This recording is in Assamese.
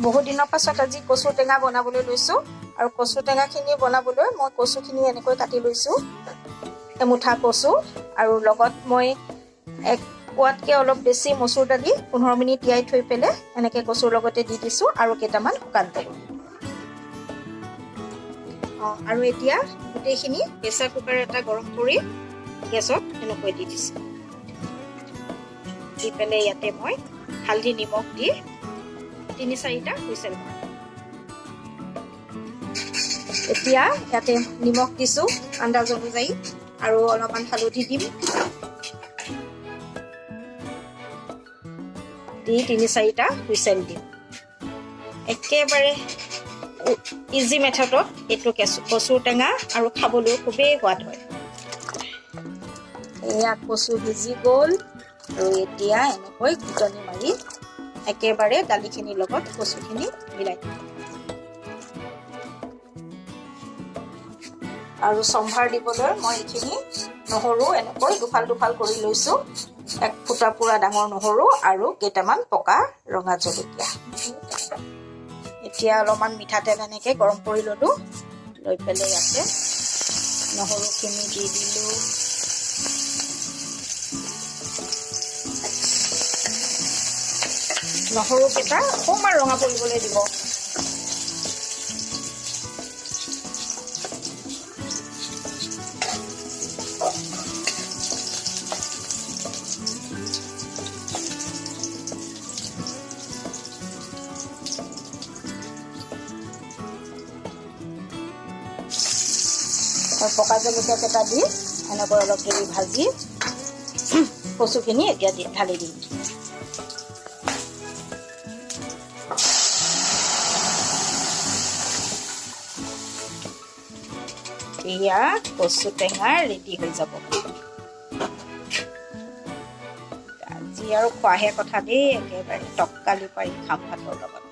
বহুত দিনৰ পাছত আজি কচু টেঙা বনাবলৈ লৈছোঁ। আৰু কচু টেঙাখিনি বনাবলৈ মই কচুখিনি এনেকৈ কাটি লৈছোঁ, এমুঠা কচু। আৰু লগত মই এক পোৱাতকৈ অলপ বেছি মচুৰ দালি 15 মিনিট তিয়াই থৈ পেলাই এনেকৈ কচুৰ লগতে দি দিছোঁ, আৰু কেইটামান শুকান বগৰী। আৰু এতিয়া গোটেইখিনি প্ৰেছাৰ কুকাৰ এটা গৰম কৰি গেছত এনেকৈ দি দিছোঁ। দি পেলাই ইয়াতে মই হালধি নিমখ দি 3-4টা হুইচেল মাৰিম। এতিয়া ইয়াতে নিমখ দিছোঁ আন্দাজ অনুযায়ী, আৰু অলপমান হালধি দিম। দি 3-4টা হুইচেল দিম। একেবাৰে ইজি মেথডত এইটো কচুৰ টেঙা, আৰু খাবলৈও খুবেই সোৱাদ হয়। এয়া কচু সিজি গ'ল। আৰু এতিয়া এনেকৈ ঘুটনি মাৰি একেবাৰে দালিখিনিৰ লগত কচুখিনি মিলাই দিম। আৰু চম্ভাৰ দিবলৈ মই এইখিনি নহৰু এনেকৈ দুফাল দুফাল কৰি লৈছোঁ, এক ফুটা পুৰা ডাঙৰ নহৰু আৰু কেইটামান পকা ৰঙা জলকীয়া। এতিয়া অলপমান মিঠাতেল এনেকৈ গৰম কৰি ল'লোঁ, লৈ পেলাই ইয়াতে নহৰুখিনি দি দিলোঁ। নহৰুকেইটা অকণমান ৰঙা পৰিবলৈ দিব। আৰু পকা জলকীয়া কেইটা দি এনেকৈ অলপ দেৰি ভাজি কচুখিনি এতিয়া ঢালি দিম। এয়া কচু টেঙা ৰেডি হৈ যাব। আজি আৰু খোৱাহে কথা দেই, একেবাৰে টকালি পাৰি খাম ভাতৰ লগত।